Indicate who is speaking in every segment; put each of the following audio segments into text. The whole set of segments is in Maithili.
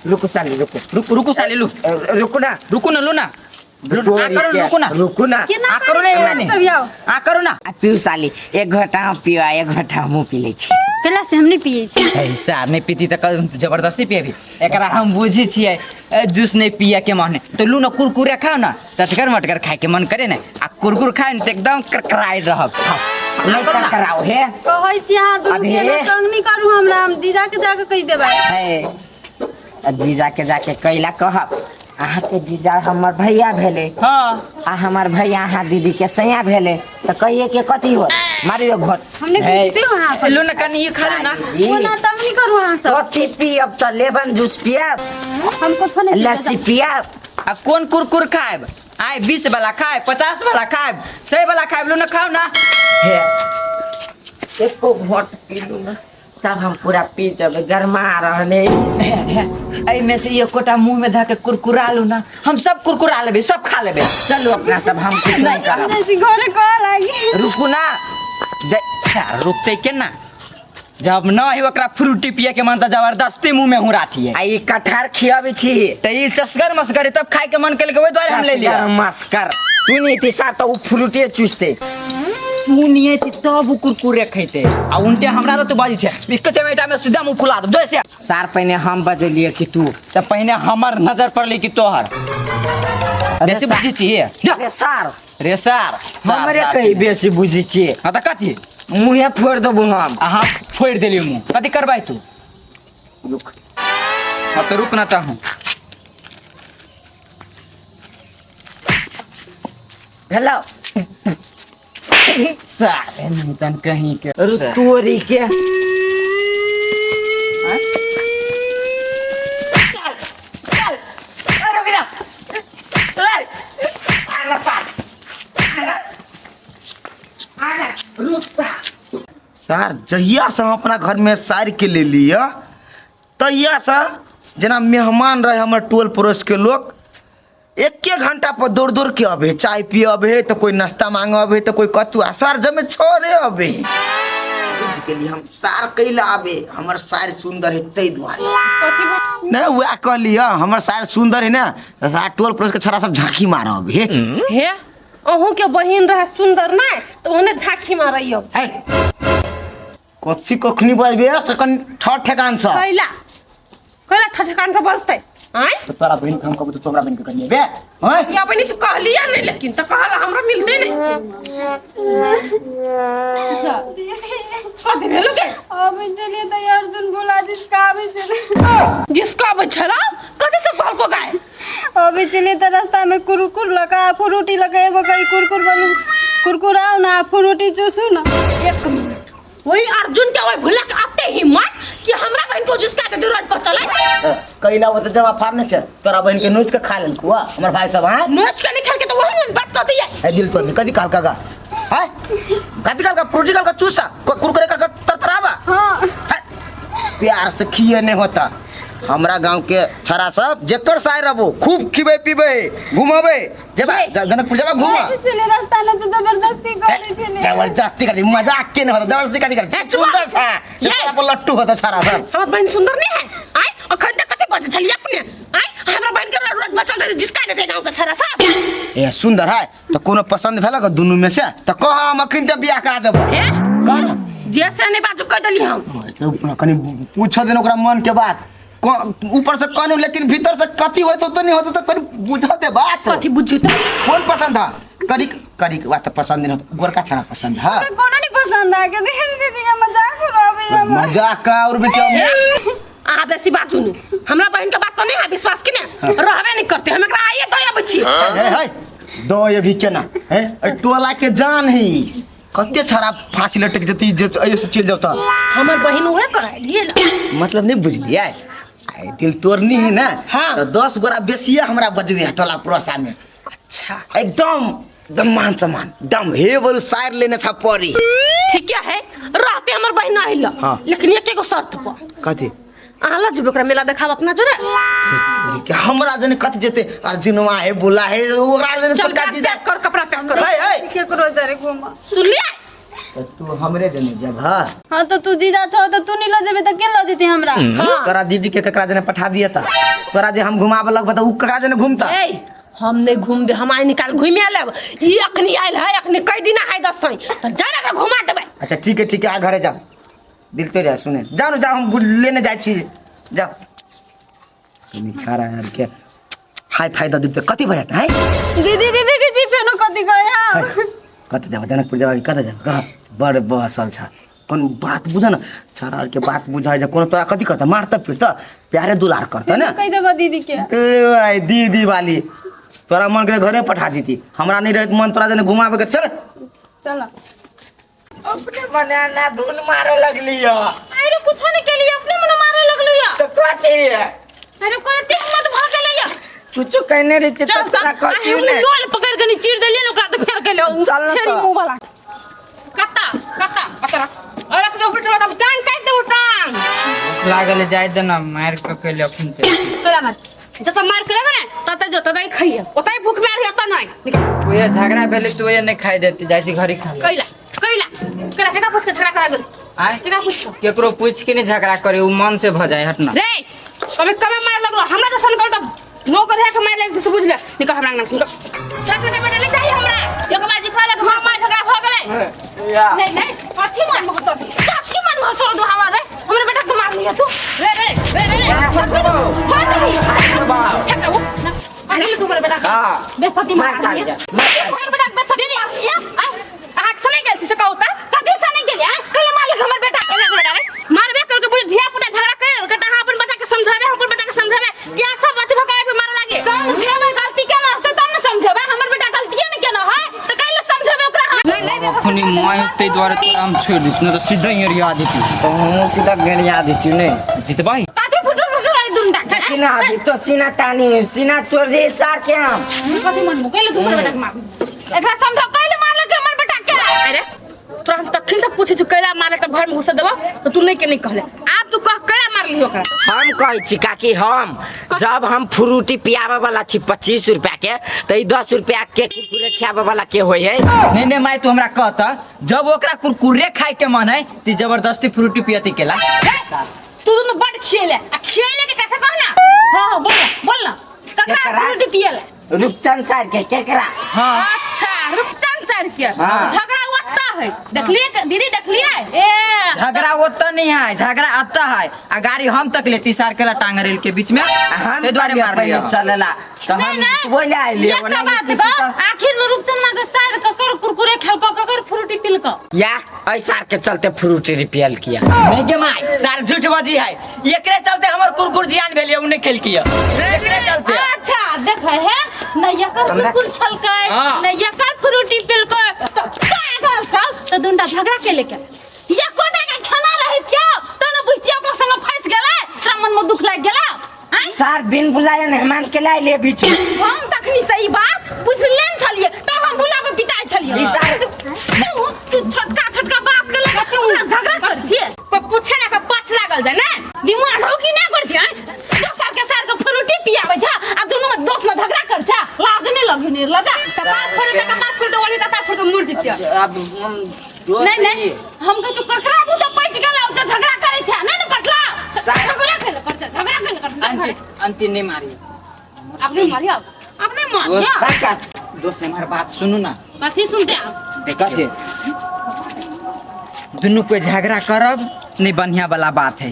Speaker 1: रुकू साली रुकू।
Speaker 2: रुकू रुकू साली लू।
Speaker 1: रुकू ना।
Speaker 2: रुकू ना लू ना। आ करू रुकू ना।
Speaker 1: रुकू ना।
Speaker 3: केना
Speaker 2: आ करू ने
Speaker 3: करै सब यौ?
Speaker 2: आ करू ना।
Speaker 1: आ पीऊ साली, एक घोटा हम पियो आ एक घोटा हमहूँ पी लै छी।
Speaker 3: कैला से हम नहीं पिए छी।
Speaker 2: ऐसा नहीं पीती तऽ जबरदस्ती पिएबी। एकरा हम बुझी छियै जूस नहीं पिए के मन है तो लू ना कुरकुरे खाओ ना, चटकर मटकर खाए के मन करे ना, आ कुरकुर खाए ने तऽ एकदम करकराइ रहब। खाओ।
Speaker 1: नहीं
Speaker 2: करू ना।
Speaker 1: करकराओ हे।
Speaker 3: कहै छी अहाँ दुनू
Speaker 1: अभी?
Speaker 3: के तंग नहीं करू हमरा, हम जीजा के जाके कहि देबै।
Speaker 1: हे, आ जीजा के जाके कैला कहब? अहाँके जीजा हमर भैया भेलै।
Speaker 2: हाँ।
Speaker 1: आ हमर भैया अहाँ दीदी के सैया भेलै, तऽ कहिए के कथी होत? मारियो घोट।
Speaker 3: हमने
Speaker 2: हे।
Speaker 3: पूछते वहाँ पर।
Speaker 2: लू ना कनी ये खा लू ना।
Speaker 1: जी।
Speaker 3: वो ना तंग नहीं करू अहाँ सब।
Speaker 1: कथी पियब तऽ लेमन जूस पियब,
Speaker 3: हम कुछो नहीं पियब।
Speaker 1: लस्सी पियब।
Speaker 2: आ कोन कुरकुर खाएब? आय 20 वाला खाएब, 50 वाला खाएब, 100 वाला खाएब, लू ना खाओ ना।
Speaker 1: हे, एको घोट पीलू ना तब हम पूरा पी जबै, गरमा रहले।
Speaker 2: एहिमे से एकोटा मुंह में धऽ के कुरकुरा लू ना, हम सब कुरकुरा लेबै, सब खा लेबै।
Speaker 1: चलू अपना सब, हम कुछ नहीं करब।
Speaker 3: हम जाइ छी घरे कह लागी।
Speaker 1: रुकू ना।
Speaker 2: रुकते केना जब न ही ओकरा फ्रूटी पिए के मन तऽ जबरदस्ती मुंह में हुराठिए।
Speaker 1: आ ई कटहर खियाबै छी।
Speaker 2: तऽ ई चसगर मसगर तब खाए के मन केलकै, ओहि दुआरे हम ले लिया।
Speaker 1: मस्कर तू नहीं थी सार तऽ उ फ्रूटे चूसते।
Speaker 2: तू नहीं थी तब उ कुरकुरे खैते, आ उनटे हमरा तऽ तू बाजै छै एक चमेटा में सीधा मुंह फुला देब जैसे।
Speaker 1: सार पहिने हम बजलिए कि तू?
Speaker 2: तऽ पहिने हमर नजर पड़ली कि तोहर? बेसी बुझै छी।
Speaker 1: अरे सार।
Speaker 2: रे सार,
Speaker 1: हमरे कही बेसी बुझै छियै।
Speaker 2: हाँ तऽ कथी?
Speaker 1: मुँहे फोड़ि देबो हम।
Speaker 2: अहाँ फोड़ि देलियै मुँह, कथी करबै तू?
Speaker 1: रुक।
Speaker 2: हाँ तऽ रुक ना तऽ हम।
Speaker 1: हेलो।
Speaker 2: सारे नहीं कहीं के।
Speaker 1: तोरी के।
Speaker 4: सार जहिया से हम अपना घर में सार के ले लिया तहिया से जेना मेहमान रहे हमर टोल पड़ोस के लोग एके घंटा पर दौड़ दौड़ के अबे, चाय पिए अबे तो कोई नाश्ता मांगे अबे तो कोई कतु, आ सार जमे छोड़े अबे। बुझ गेली हम सार कैला आबे, हमर सार सुंदर है तै दुआरे। नहीं वएह कहली हँ, हमर सार सुंदर है ना, सार टोल पड़ोस के छड़ा सब झांकी मार अबे।
Speaker 5: हे अहूँ के बहिन रहे सुंदर ना तो ओने झांकी मारैयो।
Speaker 4: है कथी कखनी बजबे से कन ठर ठेकान से।
Speaker 5: कैला कैला ठर ठेकान से बजतै? आय
Speaker 4: तो तोरा बहिन के हम कहबो तो तोरा बहिन के करिए बे। हैं
Speaker 5: या बहिन से कहलिया नहीं, लेकिन तो कहला हमरा मिलते नहीं। कथी भेलु के?
Speaker 3: अबै छलियै तऽ अर्जुन बोला जिसका आबै छलै।
Speaker 5: जिसका आबै छला? कथी सब कहलको गाय?
Speaker 3: अबै छलियै तऽ रास्ता में कुरकुर लगा फ्रूटी लगा, एगो कही कुरकुर बनू कुरकुराउ ना फ्रूटी चूसू ना।
Speaker 5: एक मिनट, वही अर्जुन के वही भुला के आते हिम्मत कि हमरा बहन को जिसका दे रोड पर चले।
Speaker 4: कैला वो तो जवाब फाड़ने छे, तोरा बहन के नोच के खा लेलको हुआ हमर भाई सब। हां
Speaker 5: नोच के नहीं खा के तो वही मन बात कहती है।
Speaker 4: ए दिल पर कदी काल काका हां कदी काल का फ्रूटी काल का चूसा कुरकुरे का तरतरावा।
Speaker 3: हां
Speaker 4: प्यार से खिए नहीं होता। हमरा गांव के छड़ा सब जेकर साय रहबो खूब खिबे पीबे घुमाबे जेबा जनकपुर जेबा घुमा।
Speaker 3: छले रास्ता न तो जबरदस्ती करे छले।
Speaker 4: जबरदस्ती करी मजाक के न होता, जबरदस्ती करी करी सुंदर छा तोरा पर लट्टू होता छड़ा सब।
Speaker 5: हमर बहन सुंदर नहीं है आय अखन तक कते बजे छलिए अपने आय हमरा बहन के रोड बचल दे जिसका दे गांव के छड़ा सब।
Speaker 4: ए सुंदर है तो कोनो पसंद भेलक दुनू में से तो कह हम अखन ते बियाह करा देबो।
Speaker 5: हे जैसे नहीं बाजू कह देली हम।
Speaker 4: कनी पूछ देन ओकरा मन के बात, ऊपर से कहनु लेकिन भीतर से कथी होत तो नहीं होत तो कनी बुझ दे बात।
Speaker 5: कथी बुझू तो?
Speaker 4: कौन पसंद है? करी करी बात पसंद नहीं होत, गोरका छड़ा पसंद है।
Speaker 3: हमरा कोनो नहीं पसंद आ के देख दीदी का मजाक उड़ावे हम।
Speaker 4: मजाक का और बेचा
Speaker 5: आ बेसी बाजू नहीं, हमरा बहन के बात पर नहीं है विश्वास के ने रहबे नहीं करते हम एकरा आइए दया बची।
Speaker 4: हे हे दो ये भी केना हे ए टोला के जान ही कते छड़ा फांसी लटक जती जे ऐसे चल जाता।
Speaker 5: हमर बहन उहे कराइलिए
Speaker 4: मतलब नहीं बुझलिए आई दिल तोड़नी है ना।
Speaker 5: हाँ।
Speaker 4: तो 10 गोरा बेसिया हमरा बजबे है टोला पड़ोसा में।
Speaker 5: अच्छा
Speaker 4: एकदम एकदम मान सम्मान एकदम हे बोल सायर लेने छा पड़ी।
Speaker 5: ठीक है रहते हमर बहन आइल।
Speaker 4: हाँ।
Speaker 5: लेकिन एक एगो शर्त पर।
Speaker 4: कथी?
Speaker 5: अहाँ लऽ जेबै ओकरा मेला देखाब अपना जोरे।
Speaker 4: के हमरा जने कथी जेते अर्जुनवा हे बुला हे ओकरा जने
Speaker 5: चल
Speaker 4: छोटका
Speaker 5: बैग
Speaker 4: जीजा
Speaker 5: पैक कर, कपड़ा पैक कर।
Speaker 4: हे हे
Speaker 3: केकरो जरे घुमा
Speaker 5: सुनलिए?
Speaker 4: तो तू हमरे जने जब हा
Speaker 3: हाँ तो तू जीजा छौ तो तू नहीं ल जेबे तो के ल जेती हमरा?
Speaker 4: तोरा दीदी के ककरा जने पठा दिया था, तोरा जे हम घुमाबे लगबे त उ ककरा जने घूमता?
Speaker 5: ए हम नहीं घूमबे, हम आइ निकाल घुमे लेब। ई अखनी आयल है, अखनी कई दिन है दसई त जा ना एकरा घुमा देबै।
Speaker 4: अच्छा ठीक है ठीक है, आ घरे जा, दिल तो रहा सुने, जाओ ना जाओ, हम लेने जाए छी, जाओ। तनी छाड़ा यार के हाय फायदा दिते कति भया है?
Speaker 3: दीदी दीदी के जी फेनो कति गए हा?
Speaker 4: कत जाब जनकपुर जाब कत जाब कह बड़ बसल छ, कोन बात बुझ न छाड़ा के बात बुझाय जे कोनो तोरा कथि करता, मारता पीटता प्यारे दुलार करता ना।
Speaker 3: कह देबा दीदी के।
Speaker 4: ए भाई दीदी वाली तोरा मन करे घरे पठा दीती, हमरा नहीं रहत मन तोरा जने घुमाबे के। चल
Speaker 3: चल
Speaker 1: अपने बनाना धुन मारे लगली है।
Speaker 3: अरे कुछो नहीं केली, अपने मन मारे लगली है।
Speaker 1: तो कथी है?
Speaker 3: अरे कोई हिम्मत भ गेलै है।
Speaker 1: कुछो कहने रही तो
Speaker 5: चल
Speaker 1: तोरा कथी
Speaker 5: हम
Speaker 1: ने
Speaker 5: लोल पकड़ के चीर देलिए ने ओकरा त फेर के
Speaker 1: चल ना
Speaker 5: छेरी
Speaker 1: तो।
Speaker 5: मुंह वाला।
Speaker 6: कत्ता कत्ता अतरा अरे से ऊपर चढ़ो तब टांग काट दे टांग।
Speaker 2: भूख लागल जाय दे ना, मार के केले अखन के
Speaker 6: तोरा मार जत मार के लगे ना तत जो तत खाइए ओतई भूख मार ओत नहीं।
Speaker 2: ओए झगड़ा भेले तो ओए नहीं खाई देती, जाय छी घरे खा ले।
Speaker 6: कैला कैला केरा केका पूछ के झगड़ा करा गेल?
Speaker 2: आय
Speaker 6: केका पूछ के?
Speaker 2: केकरो पूछ के नहीं झगड़ा करे, उ मन से भ जाए। हट ना
Speaker 6: रे कभी कमे मार लगलो हमरा जसन कल तब नौकर है के मार लग से बुझ ले। निकल हमरा नाम सुन तोरा से बेटा ले चाहिए हमरा एक बाजी कहलक हां मार झगड़ा भ गेलै।
Speaker 5: नहीं नहीं कथी मन में होतो, कथी मन में हसो दो हमारे हमरे बेटा के मार लिया तू।
Speaker 6: रे रे रे रे
Speaker 5: फाड़ दही
Speaker 6: ठक दो
Speaker 5: अरे तू हमरे बेटा
Speaker 1: हां
Speaker 5: बेसती मार लिया, हमरे बेटा के बेसती मार लिया।
Speaker 6: अहाँ से नहीं गेल छी से कहू त
Speaker 5: कथी से नहीं गेल? कल मारलक हमर बेटा
Speaker 6: के बेटा रे मारबे कर के बुझ धिया पुता झगड़ा कर के त अहाँ अपन बच्चा के समझाबे, हम अपन बच्चा के समझाबे क्या सब अथि भगाए पे मार लागे।
Speaker 5: समझेबे गलती केना रहतै तब ने समझेबे, हमर बेटा गलती ने केना है त कैले समझेबे ओकरा हम?
Speaker 6: नहीं नहीं
Speaker 2: अखनी माय ते द्वारे तोरा हम छोड़ दिस न त सीधा ही रिया देती।
Speaker 1: तो हम सीधा गरिया देती नहीं
Speaker 2: जितबाई
Speaker 5: कथी फुसुर फुसुर आई दुंडा के
Speaker 1: ना अभी तो सीना तानी सीना तोड़ दे सार के हम
Speaker 5: कथी मन में कैले तू हमर बेटा के मार एकरा समझाओ कैले मारलक हमर बेटा के?
Speaker 6: अरे तोरा हम तखन से पूछै छी कैला मारल तब घर में घुसा देबो तो तू नहीं के नहीं कहले, आब तू कह कैला मारली ओकरा?
Speaker 1: हम कहै छी काकी, हम जब हम फ्रूटी पियाबे वाला छी 25 रुपया के त ई 10 रुपया के कुरकुरे खियाबे वाला के होय है?
Speaker 2: नहीं नहीं माय तू हमरा कहत जब ओकरा कुरकुरे खाए के मन है ती जबरदस्ती फ्रूटी पियती केला।
Speaker 6: तू दुनु बड खिएले आ खिएले के कैसे कहना?
Speaker 5: हां हां बोल बोल ना ककरा फ्रूटी पियले?
Speaker 1: रूपचंद सर के केकरा?
Speaker 2: हां
Speaker 6: अच्छा रूपचंद सर के
Speaker 1: हाँ।
Speaker 6: झगड़ा होता है देखलिए दीदी देखलिए?
Speaker 5: ए
Speaker 2: झगड़ा होता नहीं है, झगड़ा आता है आ गाड़ी हम तक लेती सार के टांग रेल के बीच में
Speaker 1: हम
Speaker 2: ते द्वारे मार लिया
Speaker 1: चलेला तो हम बोले आइली
Speaker 5: एकटा बात कह, आखिर में रूपचंद मां के सार ककर कुरकुरे खेल क ककर फ्रूटी पिल क
Speaker 1: या ऐसा के चलते फ्रूटी पियल किया।
Speaker 2: नहीं के माई सार झूठ बाजी है, एकरे चलते हमर कुरकुर जियान भेलिए उने खेल किया एकरे चलते।
Speaker 5: अच्छा देख है न एकर कुरकुर खेलकै न एकर फ्रूटी पिलकै तो पागल सब तो दुंडा झगड़ा के लेके या कोटा के खाना रहित क्यों त न बुझतिया ओकरा संग फंस गेलै तोरा मन में दुख लागि गेलै?
Speaker 1: सार बिन बुलाए मेहमान के लाए ले बीच में।
Speaker 5: हम तखनी सही बात बुझले न छलिए तब हम बुलाबे पिटाइ छलिए।
Speaker 1: ई सार
Speaker 5: तू छोटका छोटका बात के लेके पूरा झगड़ा कर छिए,
Speaker 6: कोई पूछे ना कोई पाछ लागल जाय ना
Speaker 5: दिमाग हो कि ना कर छिए? दोसर के सार के फ्रूटी पियाबै छ आ दुनू में दोस्त में झगड़ा कर छ, लाज नहीं लगी नहीं लगा
Speaker 6: त बात करे त बात करे तो ओनी त बात करे मुर जितिया।
Speaker 1: अब हम दोस्त
Speaker 5: नहीं नहीं हम के तो करकरा बुझ पैट गेल त झगड़ा करे छ नहीं न पटला झगड़ा के कर छ, झगड़ा के कर छ।
Speaker 2: अंति अंति नहीं मारी
Speaker 6: अपने मारी अब
Speaker 5: अपने मारिया
Speaker 2: दोस्त हमार बात सुनू ना।
Speaker 5: कथी सुनते आप?
Speaker 2: देखिए दुनू कोई झगड़ा करब नहीं बढ़िया वाला बात है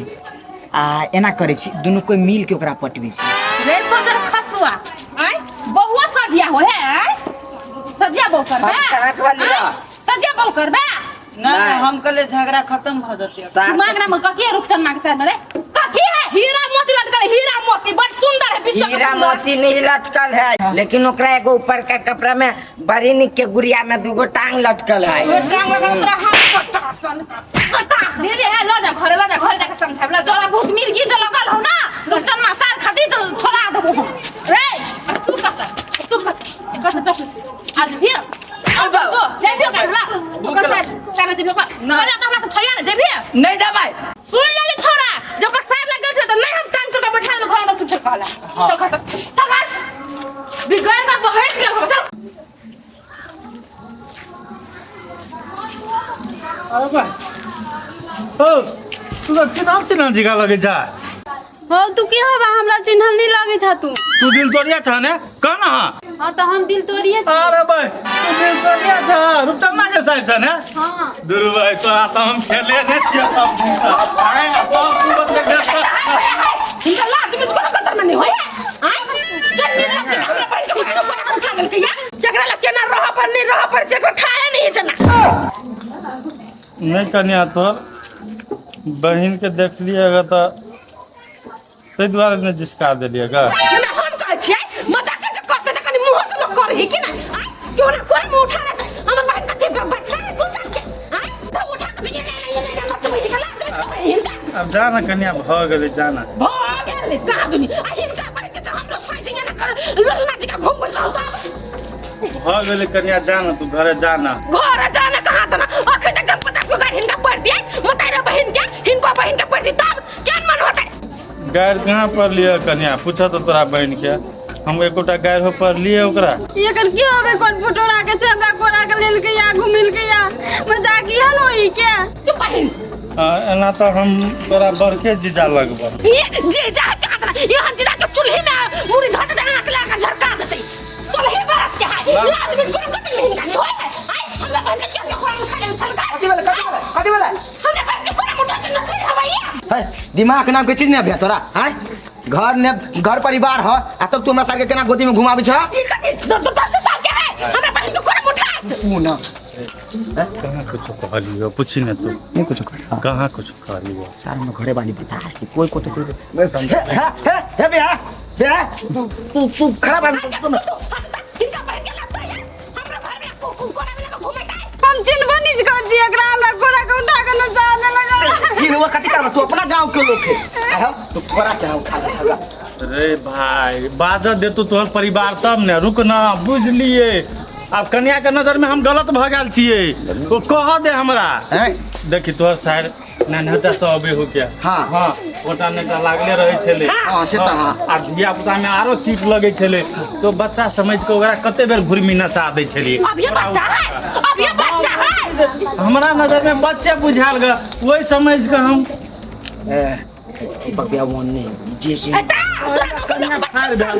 Speaker 2: आ एना करे छी दुनू कोई मिल के ओकरा पटबे छी।
Speaker 6: रे बजर खसुआ आय बहुआ सजिया हो है आय
Speaker 5: सजिया बहु करबे सजिया बहु करबे
Speaker 2: ना हम कहले झगड़ा खत्म भ जते।
Speaker 5: मांगना में कथी रुकतन मांग सर रे कथी है?
Speaker 6: हीरा मोती लटकल है, हीरा मोती बड़ सुंदर है विश्व का
Speaker 1: हीरा
Speaker 6: सुंदर।
Speaker 1: मोती नहीं लटकल है लेकिन ओकरा एगो ऊपर का कपड़ा में बड़ी निक के गुड़िया में दूगो टांग लटकल है।
Speaker 6: टांग लटकल तोरा हाथ कटा सन कटा दीदी है ल जा घरे ल जा घरे जाके समझाब ल
Speaker 5: तोरा भूत मिर्गी जे लगल हो ना रुकतन मा सार खाती तो छोड़ा देबो।
Speaker 6: रे तू कटा तू कटा कटा तो आज भी अब तो जेबी ओकरा ओकर सार सार जेबी ओकरा अरे तो हमरा के फरिया जेबी
Speaker 2: नहीं जाबै।
Speaker 6: सुन लेली छोरा जोकर सार लगल छै त नहीं हम टांग तोड़ के बैठा देब घर में तू फेर कहला चल घर चल घर बिगड़ का बहस गेल हम चल।
Speaker 7: चिन्हल चिन्हल जिगा लगे जा।
Speaker 3: हो तू के हबा हमरा चिन्हल नहीं लगे छा तू।
Speaker 7: तू दिल तोड़िया छ ने कह ना। हां
Speaker 3: हां त हम दिल तोड़िए छी।
Speaker 7: अरे भाई तू दिल तोड़िया छ रूपचन्ना के साइड छ ने।
Speaker 3: हां
Speaker 7: दुरु भाई तोरा त हम खेले ने छियो सब आए ना तो तू बत के
Speaker 5: हिनका लाज में कोनो कतर में नहीं होय आय के निर्लज्ज के हमरा बहिन के कोना कोना उठा देलकै या जकरा लग केना रह पर नहीं रह पर से को खाए नहीं जना।
Speaker 7: नहीं कन्या तोर बहिन के देख लिएगा त तै दुआरे ने जिसका देलिए गा।
Speaker 5: ना हम कहै छियै मजाक जे करते त कनी मुंह से लोग करही कि ना आय क्यों ना कोई मुंह उठा लेते हमर बहिन कथी बच्चा है 2 साल के आय त उठा के दिए नहीं नहीं नचबै हिनका लाज में हिनका।
Speaker 7: अब जा ना कन्या भ गेलै जा ना
Speaker 5: भ गेलै कहाँ दुनी आ हिनका पर के हमरो साइजिंग ना कर लल्ला जी का घुमबै रहू
Speaker 7: भ गेलै कन्या जा ना तू घरे जा ना।
Speaker 5: घरे जाना कहाँ तना अखन तक हम 50 गो गारि हिनका पढ़ दिए मताई बहिन के हिनको बहिन के पढ़ दी तब केहन मन होतै।
Speaker 7: गारि कहाँ पढ़ लिअ कन्या पूछा तो तोरा बहिन के हम एकोटा गारि हो पढ़ लिए ओकरा।
Speaker 3: एकर की होबे कोन फुटोरा के से हमरा कोरा के लेल के या घुमिल के या मजाक इहन होई के
Speaker 5: तू बहिन
Speaker 7: एना तो हम तोरा बड़के जीजा लगब।
Speaker 5: ई जीजा कहाँ तना इहन जीजा के चूल्ही में मुड़ी धट दे आँख लगा झरका देतै 16 बरस के है लाज में कोनो कतई नहीं हिनका होय है आय हमरा बहिन के केहन कोरा उठा ले झरका
Speaker 4: कथी भेलै कथी भेलै कथी भेलै
Speaker 5: हमरा बहिन के कोरा उठा के नचै हवैया।
Speaker 4: है दिमाग नाम के चीज नहीं अभी तोरा हैं घर ने घर परिवार ह आ तब तू हमरा सार के केना गोदी में घुमाबै छ।
Speaker 5: ई कथी 10 साल के है हमरा बहिन के कोरा उठा
Speaker 4: तू ना
Speaker 7: कहाँ कुछ कहलियो पूछी ने तू
Speaker 4: नहीं कुछ कह
Speaker 7: कहाँ कुछ कहलियो
Speaker 4: सार हम घरे बानी बता कि कोई को तो कोई हे हे हे हे भैया भैया तू तू तू खराब आदमी तू ना
Speaker 5: हिनका बहिन के लगता है हमरा घर में कोरा में लगा घुमेता है।
Speaker 3: हम चिन्हबो नहीं कर छी एकरा हमरा कोरा के उठा के नचा देलक।
Speaker 4: चिन्हबो कथी करबो तू अपना गांव के लोग है आहो तू कोरा के उठा दे।
Speaker 7: रे भाई बाजत दे तू तोहर परिवार तब ने रुक ना बुझलिए। अब कन्या के नजर में हम गलत भ गेल छियै ओ कह दे हमरा। देखी तोहर साइड नन्हटा से अबे हो गया।
Speaker 4: हाँ
Speaker 7: हाँ ओटा नेटा लागले रहै छलै।
Speaker 4: हाँ से त हाँ
Speaker 7: आ धिया पुता में आरो चीप लगै छलै तो बच्चा समझ के ओकरा कते बेर घुरमी नचा दै छलियै।
Speaker 5: अब ये बच्चा है अब ये बच्चा है
Speaker 7: हमरा नजर में बच्चे बुझायल ग वही समझ के हम
Speaker 4: बबिया वन नहीं जे जे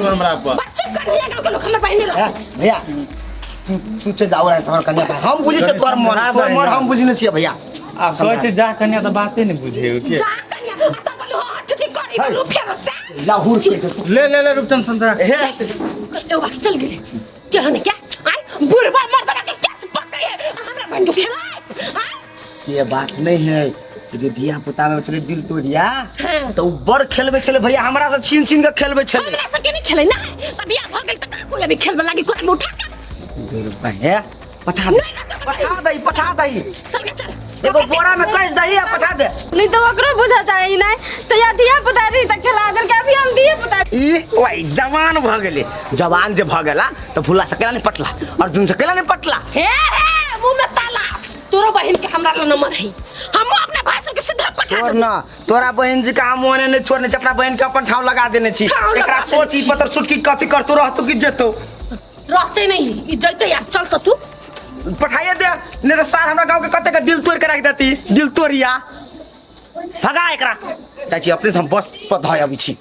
Speaker 7: हमरा पर
Speaker 5: बच्चे कन्या गांव के लोग हमरा बहिन
Speaker 4: भैया तू तू चल जाओ रे तोहर कन्या हम बुझै छियै तोहर मन हम बुझै छियै भैया।
Speaker 7: आ कहै छै जा कन्या त बाते नहीं बुझे के
Speaker 5: जा कन्या आ त बोलू हां ठीक करी बोलू फेर से
Speaker 4: लाहौर के
Speaker 7: ले ले ले रूपचंद संतरा
Speaker 4: हे
Speaker 5: एगो बात चल गेलै केहन क्या आय बुढ़वा मर्दवा के केस पकड़े है हमरा बहिन के खेलाय आय
Speaker 4: से बात नहीं है यदि धिया पुता में छलै दिल तोड़िया त उ बड़ खेलबै छलै भैया हमरा से छीन छीन के खेलबै छलै।
Speaker 5: हमरा सबके नहीं खेलै ना त बियाह भ गेल त का कोई अभी खेलबे लागी कोरा में उठा के
Speaker 4: हे पठा दे पठा दे पठा दे
Speaker 5: चल के चल
Speaker 4: एगो बोरा में कस दही आ पठा दे।
Speaker 3: नहीं तो ओकरो बुझा चाही नहीं तो या धिया पुता रही त खेला देल के अभी हम धिया पुता
Speaker 4: ई ओइ जवान भ गेलै जवान जे भ गेला त भुला सकेला नहीं पटला अर्जुन सकेला नहीं पटला।
Speaker 5: हे हे मुंह में ताला तोरो बहिन के हमरा ल नंबर है हमहु अपना भाई सब के सीधा पठा
Speaker 4: छोड़ ना तोरा बहिन जी का हम ओने नहीं छोड़ने छी अपना बहिन के अपन ठाव लगा देने छी। एकरा सोच ई पत्र सुटकी कथी करतो रहतो कि जेतो
Speaker 5: रहते नहीं ई जइते यार चल त तू
Speaker 4: पठाइए दे नहीं तो सार हमरा गांव के कते के दिल तोड़ के रख देती दिल तोड़िया भगा एकरा जाइ छी अपने से हम बस पर धऽ अबै छी।